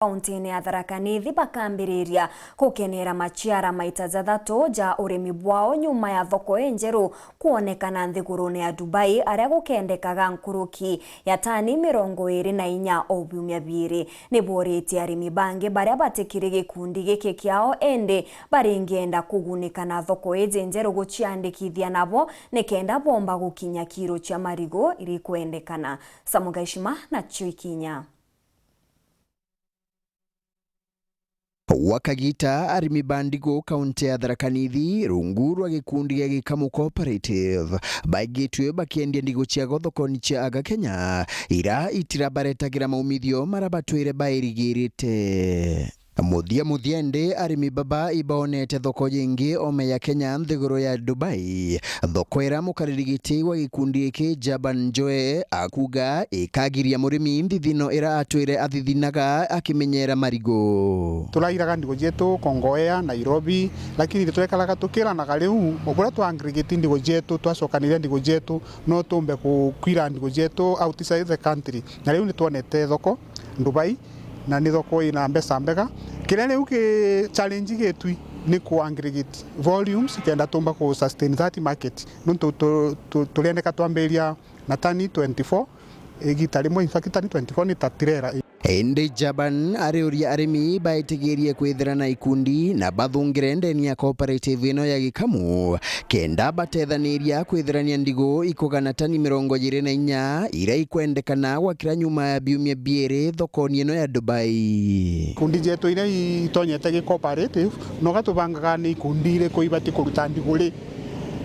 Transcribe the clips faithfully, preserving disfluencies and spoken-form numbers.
Kauntine ya Tharaka Nithi bakambiriria gukenera maciara maita jathatu ja urimi bwao nyuma ya thoko injeru kwonekana nthigurune ya Dubai, aria gukendekaga nkuruki ya tani mirongo iri na inya o biumia biiri. Ni boritie arimi bangi baria batikiri gikundi giki kiao indi baringienda kugunika na thoko iji njeru guciandikithia nabo nikenda bomba gukinya kiro cia marigu iri kwendekana. Samuel Gaishima nacio ikinya. Gwa kagita, arimi ba ndigu kaunti ya Tharaka Nithi, rungu rwa gikundi gia Gikamu Cooperative, baigitue bakiendia ndigu ciao thokoni cia Aga Kenya, ira itirabaretagira maumithio mara batwire bairigirite. Muthia muthia indi, arimi baba ibaonete thoko yingi ome ya Kenya nthiguru ya Dubai, thoko ira mukariri giti wa gikundi giki Jaban Njoe akuga ikagiria murimi nthithino ira atwire athithinaga akimenyera marigu. Turairaga ndigo cietu Kongowea, Nairobi, lakini twekaraga tukiranaga riu, buria twa aggregate ndigo cietu, twacokaniria ndigo cietu, no tumbe ku-, kwira ndigo cietu outside the country. Na riu nitwonete thoko Dubai, na ni thoko ina mbeca mbega. Kiria riu ki challenge gitwi ni ku aggregate volumes kenda tumba ku sustain that market. Nontu tu-, tu-, turiendeka twambiria na tani twenty-four, igita rimwe, in fact, tani twenty-four ni ta tirera. Indi Jaban ariuria arimi baitigirie kwithira na ikundi na bathungire ndeni ya cooperative ino ya Gikamu, kenda batethaniria kwithirania ndigu ikugana tani mirongo iri na inya, iria ikwendekana gwakira nyuma ya biumia biiri thokoni ino ya Dubai. Ikundi cietu iria itonyete gi cooperative, noga tubangaga ni ikundi iriku ibati kuruta ndigu ri.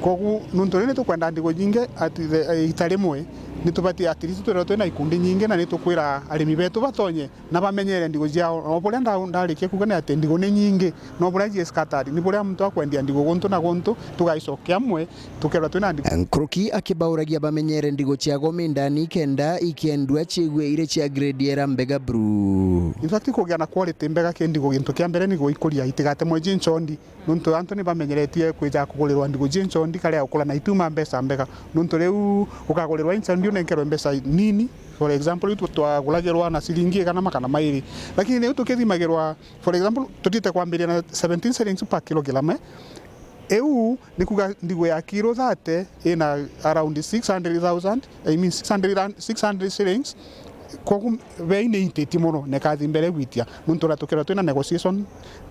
Kogu nontu ri ni tukwenda ndigu nyingi at the, ita rimwe, ni tubati at least twithirwe twina ikundi nyingi, na ni tukwira arimi betu batonye na bamenyere ndigu ciao. O buria nda-, ndarikia kuuga ni ati ndigu ni nyingi, no buria cie scattered, ni buria muntu akwendia ndigu guntu na guntu, tugaicokia amwe, tukerwa twina ndigu. Nkuruki akibauragia bamenyere ndigu ciago mindani kenda ikiendua ciigue iri cia grade era mbega buru. In fact, kugia na quality mbega ki ndigu, gintu kia mbere ni guikuria itigatemwe ji nchondi. Nontu antu ni bamenyeretie kwija kugurirwa ndigu ji nchondi, karia ukura na ituma mbeca mbega. Nontu riu ukagurirwa inchondi unenkerwe mbeca nini. For example, riu twa-, twaguragirwa na ciringi igana makana mairi. Lakini riu tukithimagirwa, for example, tutite kwambiria na seventeen shillings per kilogram, eh? Iu ni kuga ndigu ya kilo thirty ina around six hundred thousand, I mean six hundred and, six hundred shillings. Kogu bei ni intiti mono, na ikathi mbere gwitia. Nontu ura tukirwa twina negotiation,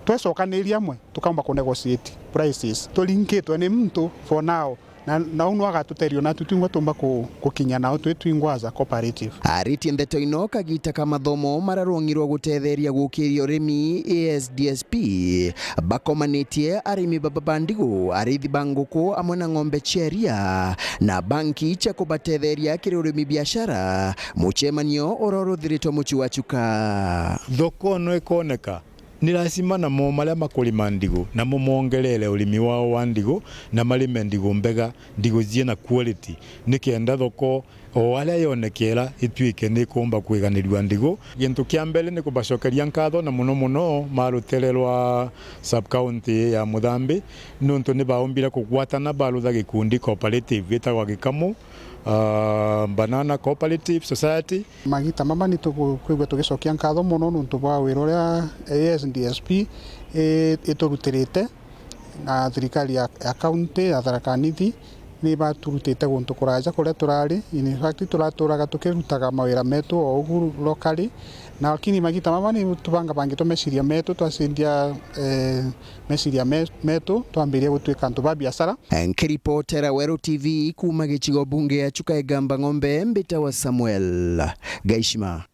twecokaniria amwe, tukaumba ku negotiate prices. Turinkitwe ni muntu for now. Na, na uu nwe agatuteria ona tu twingwa tumba ku-, gukinya nao twi twingwa as a cooperative. Aritie ndeto ino kagita ka mathomo mararungirwa gutetheria gukiria urimi A S D S P, bakomanitie arimi baba ba ndigu, arithi ba nguku amwe na ng'ombe cia iria, na banki cia kubatetheria kiri urimi biashara, mucemanio uria uruthiritwe mucii wa Chuka. Thoko no ikoneka. Ni lazima namo maria makurima ndigu, namo mongerere urimi wao wa ndigu, na marime ndigu mbega, ndigu ciina quality, nikenda thoko o aria yonekera ituike ni ikumba kwiganirua ndigu. Gintu kia mbere ni kubacokeria nkatho, na muno muno ma rutere rwa sub-county ya Muthambi, nontu ni baumbire kugwatana barutha gikundi cooperative gitagwa Gikamu, ah, Banana Cooperative Society. Magita mama ni tukwigua tugicokia nkatho mono nontu bwa wira uria A S D S P i-, iturutirite na thirikari ya, ya county ya Tharaka Nithi. Ni baturutite guntu kuraja kuria turari. In fact, turaturaga tukirutaga mawira metu o ugu locally. Na lakini magita mama ni tubangabangitwe meciria metu, twacenjia, eh, meciria me-, metu, twambiria gutwika antu ba biashara. Nkiripotera Weru T V kuuma gicigo bunge ya Chuka Igamba Ng'ombe, mbitawa Samuel Gaishima.